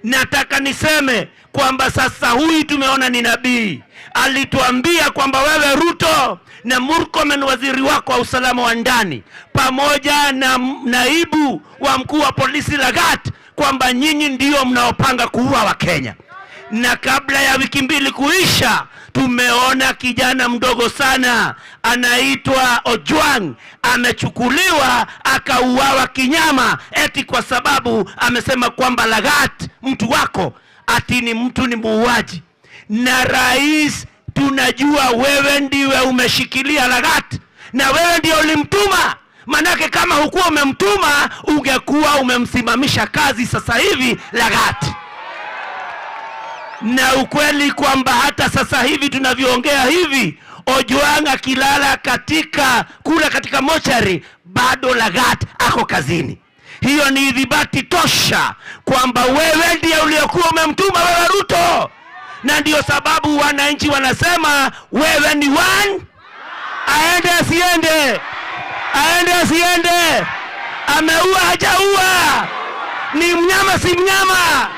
Nataka niseme kwamba sasa huyu tumeona ni nabii, alituambia kwamba wewe Ruto na Murkomen waziri wako wa usalama wa ndani pamoja na naibu wa mkuu wa polisi Lagat kwamba nyinyi ndio mnaopanga kuua Wakenya. Na kabla ya wiki 2 kuisha, tumeona kijana mdogo sana anaitwa Ojwang amechukuliwa akauawa kinyama, eti kwa sababu amesema kwamba Lagat mtu wako ati ni mtu ni muuaji. Na rais, tunajua wewe ndiwe umeshikilia Lagat na wewe ndio ulimtuma. Manake kama hukuwa umemtuma ungekuwa umemsimamisha kazi sasa hivi Lagat. Na ukweli kwamba hata sasa hivi tunavyoongea hivi, Ojwang akilala katika kula katika mochari, bado Lagat ako kazini. Hiyo ni idhibati tosha kwamba wewe ndiye uliokuwa umemtuma wewe Ruto, na ndio sababu wananchi wanasema wewe ni one. Aende asiende? Aende asiende? Ameua hajaua? Ni mnyama si mnyama?